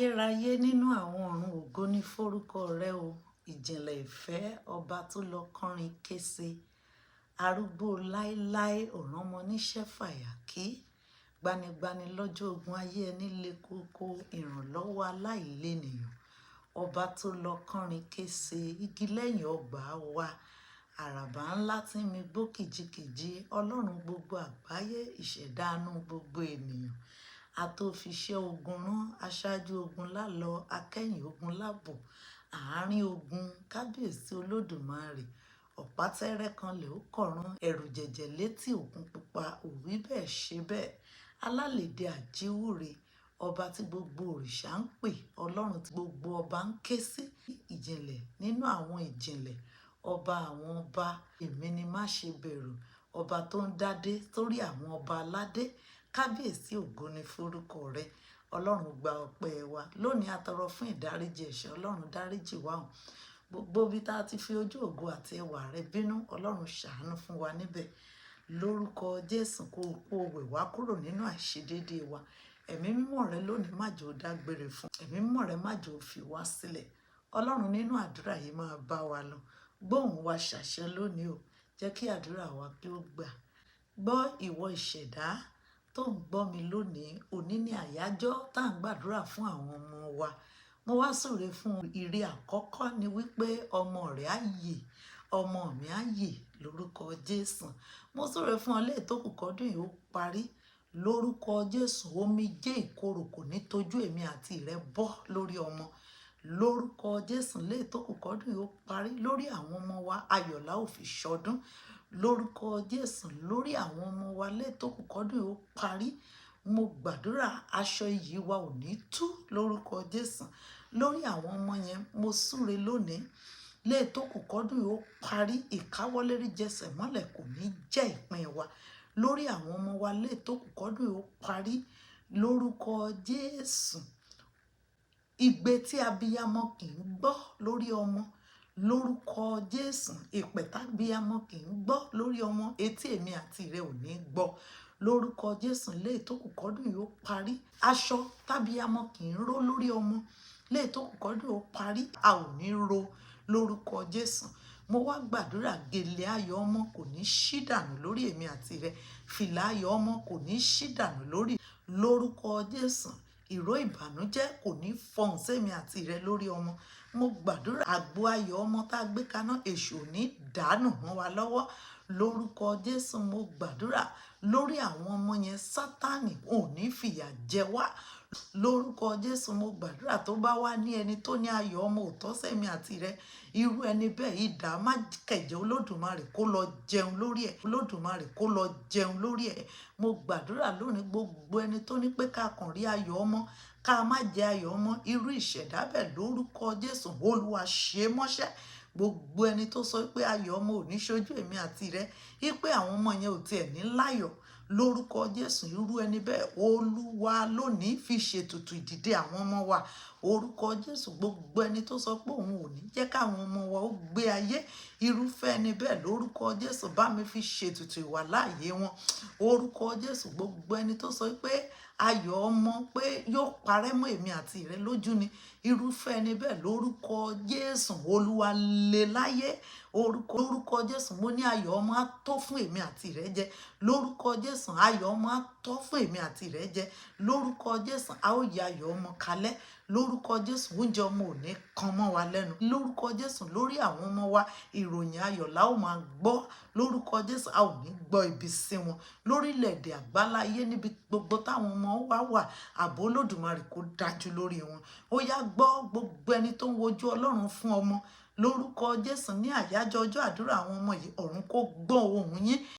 Ayérayé nínú àwọn ọ̀run, ògo ní forúkọ rẹ o. Ìjìnlẹ̀ ìfẹ́, ọba tó lọ kọrin kése, arúgbó láéláé, òrànmọ níṣẹ́ fàyàkí, gbanigbani lọ́jọ́ ogun ayé ẹni le koko, ìrànlọ́wọ́ aláìlénìyàn, ọba tó lọ kọrin kése, igi lẹ́yìn ọgbà wa, àràbà ńlá tí ń mi gbó kìjikìji, ọlọ́run gbogbo àgbáyé, ìṣẹ̀dánú gbogbo ènìyàn, atófiṣẹ́ ogun rán, aṣáájú ogun lálọ, akẹ́yìn ogun lábọ̀, àárín ogun, kábíyèsí olódùmarè, ọ̀pátẹ́rẹ́ kanlẹ̀ ó kọ̀run, ẹ̀rù jẹ̀jẹ̀ létí òkun pupa, òwí bẹ́ẹ̀ ṣe bẹ́ẹ̀, alálèdè àjíwúre, ọba tí gbogbo òrìṣà ń pè, ọlọ́run tí gbogbo ọba ń ké sí, ìjìnlẹ̀ nínú àwọn ìjìnlẹ̀, ọba àwọn ọba, èmi ni má ṣe bẹ̀rù, ọba tó ń dádé sórí àwọn ọba aládé, kábíyèsí, ògo ni forúkọ rẹ. Ọlọ́run, gba ọpẹ́ wa lónìí. A tọrọ fún ìdáríjì ẹ̀ṣẹ̀. Ọlọ́run, dáríjì wa hàn gbogbo ibi tá a ti fi ojú ògo àti ẹwà rẹ bínú. Ọlọ́run, ṣàánú fún wa níbẹ̀ lórúkọ Jésù. Kó o wẹ̀ wá kúrò nínú àìṣedéédéé wa. Ẹ̀mí mímọ́ rẹ lónìí, má jẹ́ ó dágbére fún ẹ̀mí mímọ́ rẹ, má jẹ́ ó fi wá sílẹ̀. Ọlọ́run, nínú àdúrà yìí, máa bá wa lọ, gbóhùn wa ṣàṣẹ lónìí o. Jẹ́ kí àdúrà wa kí ó gbà. Gbọ́, ìwọ ìṣẹ̀dá tó ń gbọ́ mi lónìí, òní ní àyájọ́ tá à ń gbàdúrà fún àwọn ọmọ wa. Mo wá súre fún ire. Àkọ́kọ́ ni wípé ọmọ rẹ̀ á yè, ọmọ mi á yè lórúkọ Jésù. Mo súre fún ọ léè tó kù kọ́dún yìí ó parí lórúkọ Jésù. Omijé ìkorò kò ní tójú èmi àti rẹ bọ́ lórí ọmọ lórúkọ Jésù. Léè tó kù kọ́dún yìí ó parí, lórí àwọn ọmọ wa, ayọ̀ la ó fi ṣọdún lórúkọ Jésù. Lórí àwọn ọmọ wa, léè tó kù kọ́dún yìí ó parí, mo gbàdúrà, aṣọ iyì wa ò ní tú lórúkọ Jésù. Lórí àwọn ọmọ yẹn, mo súre lónìí, léè tó kù kọ́dún yìí ó parí, ìkáwọ́lérí jẹsẹ̀ mọ́lẹ̀ kò ní jẹ́ ìpín wa lórí àwọn ọmọ wa. Léè tó kù kọ́dún yìí ó parí lórúkọ Jésù, igbe tí abiyamọ kì í gbọ́ lórí ọmọ lórúkọ Jésù, ìpè tábiyamọ kì í gbọ́ lórí ọmọ, etí èmi àti rẹ ò ní gbọ́ lórúkọ Jésù. Léè tó kù kọ́dún yìí ó parí, aṣọ tábiyamọ kì í ró lórí ọmọ, léè tó kù kọ́dún yìí ó parí, a ò ní ro lórúkọ Jésù. Mo wá gbàdúrà, gèlè ayọ̀ ọmọ kò ní ṣí dànù lórí èmi àti rẹ, fìlà ayọ̀ ọmọ kò ní ṣí dànù lórí lórúkọ Jésù. Ìró ìbànújẹ́ kò ní fọhùn sẹ́mi àti rẹ lórí ọmọ. Mo gbàdúrà, àgbo ayọ̀ ọmọ tá a gbé kaná, èṣù ò ní dànù mọ́ wa lọ́wọ́ lórúkọ Jésù. Mo gbàdúrà lórí àwọn ọmọ yẹn, Sátánì ò ní fìyà jẹ wá lórúkọ Jésù. Mo gbàdúrà, tó bá wá ní ẹni tó ní ayọ̀ ọmọ òtọ́ sẹ́mi àti rẹ, irú ẹni bẹ́ẹ̀, idà má kẹ̀jẹ́ Olódùmarè kó lọ jẹun lórí ẹ̀, Olódùmarè kó lọ jẹun lórí ẹ̀. Mo gbàdúrà lónìí, gbogbo ẹni tó ní pé ká kàn rí ayọ̀ ọmọ, ká má jẹ ayọ̀ ọmọ, irú ìṣẹ̀dá bẹ́ẹ̀, lórúkọ Jésù, Olúwa ṣe é mọ́ṣẹ́. Gbogbo ẹni tó sọ pé ayọ̀ ọmọ ò ní ṣojú èmi àti rẹ, wípé àwọn ọmọ yẹn ò tiẹ̀ ní láyọ̀ lórúkọ Jésù, irú ẹni bẹ́ẹ̀, Olúwa lónìí fi ṣètùtù ìdìde àwọn ọmọ wa orúkọ Jésù. Gbogbo ẹni tó sọ pé òun ò ní jẹ́ káwọn ọmọ wa ó gbé ayé, irúfẹ́ ẹni bẹ́ẹ̀, lórúkọ Jésù, bá mi fi ṣètùtù ìwà láàyè wọn orúkọ Jésù. Gbogbo ẹni tó sọ pé ayọ̀ ọmọ pé yóò parẹ́ mọ́ èmi àti rẹ lójú ni, irúfẹ́ ẹni bẹ́ẹ̀, lórúkọ Jésù, Olúwa lé láyé orúkọ lórúkọ Jésù. Mo ní ayọ̀ ọmọ á tó fún èmi àti rẹ jẹ lórúkọ Jésù. Ayọ̀ ọmọ á tó fún èmi àti rẹ jẹ lórúkọ Jésù. A ó yà ayọ̀ ọmọ kalẹ̀ lórúkọ Jésù. Oúnjẹ ọmọ ò ní kan mọ́ wa lẹ́nu lórúkọ Jésù. Lórí àwọn ọmọ wa, ìròyìn ayọ̀ la ó máa gbọ́ lórúkọ Jésù. A ò ní gbọ́ ibi sí wọn lórílẹ̀‐èdè àgbáláyé. Níbi gbogbo táwọn ọmọ wa wà, ààbò Olódùmarè kó dájú lórí wọn. Ó yá, gbọ́, gbogbo ẹni tó ń wojú Ọlọ́run fún ọmọ lórúkọ Jésù, ní àyájọ́ ọjọ́ àdúrà àwọn ọmọ yìí, ọ̀run kó gbọ́ ohùn yín.